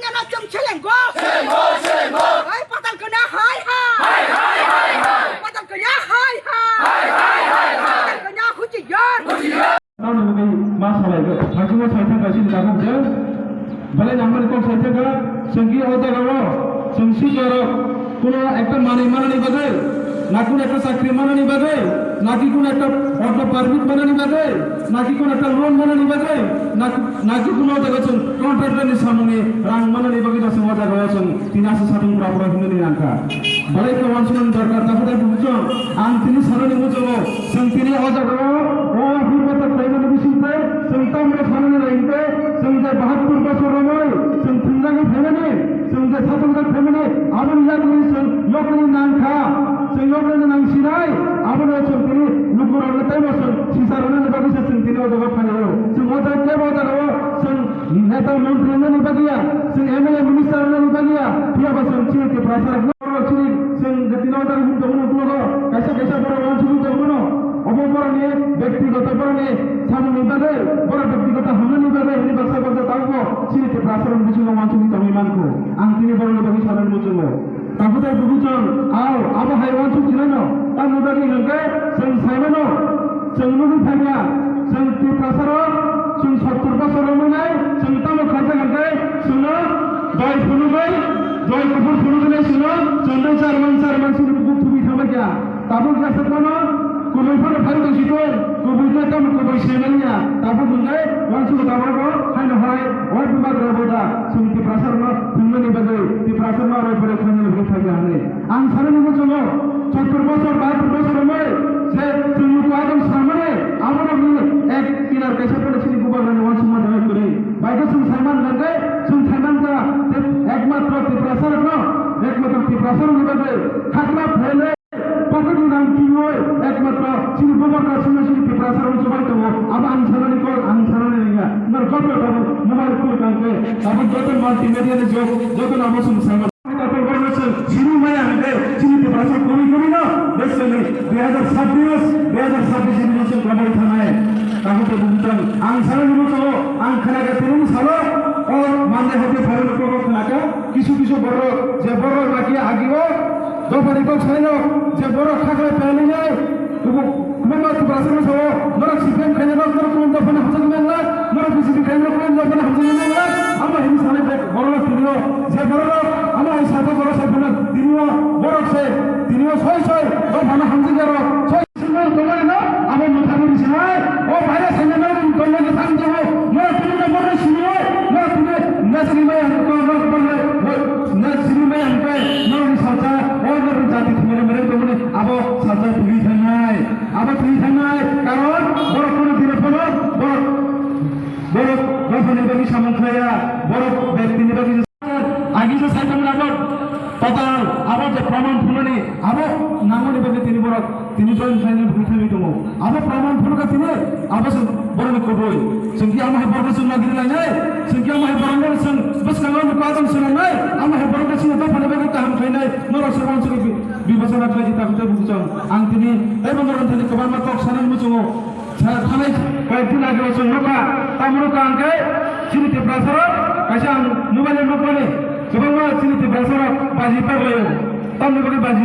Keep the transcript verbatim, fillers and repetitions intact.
Nana chum cheleng go. Cheleng go, cheleng go. Hai, patal kena hai hai. Hai, hai, hai, hai. Patal kena hai hai. Hai, hai, hai, hai. Patal kena huchi yar. Huchi yar. Tamni bagwi ma salai go. Thangchungo sai thangka sini tabuk je. Belai nangmani kok sai thangka. Chwng ki o jaga o. Chwng si jaro. Kuno ekta manwi manani bagwi. Na kuno ekta chakri manani bagwi. Na ki kuno ekta auto permit manani bagwi. Na ki kuno ekta loan manani bagwi. Na ki Naki kuno jaga chwng contractor ni samungni rang manani bagwi da chwng o jaga o chwng tini aswk satung pura pura hinwi nangkha. Belai khe uansukmani dorkar, tabuk tei bubuchwng ang tini sanani muchungo chwng tini o jaga o, o himma ta khlaimani bising tei chwng tamno sanani lai hwnkhe chwng je bahattur bosor romwi chwng thwngjagwi phaimani, chwng je satungjak phaimani, aboni yakni chwng yokni nangkha, chwng yokni nangsinai, abono chwng tini lukurokno teibo chwng sisa rwnani bagwi se chwng tini o jaga o phaio. Chwng o jaga kebo o jaga o chwng Neta montri wngnani bagwi ya, chwng M L A minister wngnani bagwi ya, phiya ba chwng chini Tiprasa rok no chini chwng je tino tar hum tongmani uklogo kaisa kaisa borok uansugwi tongmano, obo borokni bektigoto borokni samungni bagwi, borok bektigoto hamnani bagwi hwnwi baksa baksa tabukbo chini Tiprasa rok bisingo uansugwi tongwi mankho. Ang tini borokni bagwi sanani muchungo. Tabuk tei bubuchwng, ao, abo hai uansuk chinano, tamni bagwi hwnkhe chwng saimano, chwng nugwi phaikha, chwng Tiprasa rok, chwng sottor bosor romwi nai, chwng tamo khaijak hwnkhe, chwngno doi phunugwi, doi kuphur phunugwi nai chwngno, chwngno charman, charman chini bukhuk thumwi thangbaikha. Tabuk jasa tamo, kubui phano phai tong si tong, kubui khe tamo kubui se manya. Tabuk hwnkhe uansuk tabuk bo haino hai, o bubagra bo da, chwng Tiprasa rokno thumnani bagwi, Tiprasa rokno roi pore khainani bagwi phaikha hwnwi. Ang sanani muchungo, sottor bosor, bahattur bosor romwi, je chwng luku adong samani, aborokni ek kinar kaisa phano chini bubagrani uansukma jagwi kwrwi. Baikhe chwng saiman hwnkhe, chwng saiman kha, je ekmatro Tiprasa rokno, ekmatro Tiprasa rokni bagwi, khakla phaile, Pocket ni rang twiwi ekmatro chini bubagra chini chini Tiprasa rok chubai tongo. Abo ang sanani kok, ang sanani ringya. Nor kok kok abo mobile phone kangkhe. Abo joto multimedia ni jog, joto abo sum sama. Abo borno sum sini maya hwnkhe chini Tiprasa kumi kumi no. Besini dui hajar sabbish, dui hajar sabbish ni sum kabai thanai. Abo to bujang. Ang sanani muchungo, ang khana ka tinung salo. O mande hote phare no kok kok khana ka. Kisu kisu borok, je borok laki agi o. Dophani kok saino, je borok khaklai phailai nai, tubu kwbangma Tiprasa rok sao, norok C P M khaina rok, norok kwbang dophani hamjagwi manglak, norok B J P khaina rok, kwbang dophani hamjagwi manglak, amo hini sanai bek borok rok tinio, je borok rok amo hai sabo borok sai phano tinio, borok se, tinio soi soi, dophano hamjagwi rok, soi soi soi, tongnai no, abo mwthangwi bisinai, o virus hai nai, tongnai no thang jago, norok tini no borok sini oi, norok tini nasri mai ang ko, norok borok, na sini mai ang ko, norok ni salsa, o norok jati thumani mere tongmani, abo salsa twi thangnai, abo twi thangnai, karon borok kono dino phano, borok, borok dophani bagwi samung khlaiya, borok bektini bagwi agi je saitam labo, total, abo je praman phunani, abo nangmani bagwi tini borok, tini join khlaina bagwi thangwi tongo. Abo praman phunukha tini, abo se borokni kubui. Chwng ki amo hai borokno chwng nagri lainai, chwng ki amo hai borokno chwng bwskango nukha chwng swnamnai, amo hai borokno chwng dophani bagwi kaham khlainai, norok se uansugwi bi-, bibechona khlai di, tabuk tabuk chwng. Ang tini teibo norok thani kwbangma kok sanani muchungo. Sa-, thanai kayekdin age o chwng nukha, tamo nukha hwnkhe chini Tiprasa rok kaisa ang mobile o nukmani kwbangma chini Tiprasa rok baji paklaio. Tamni bagwi baji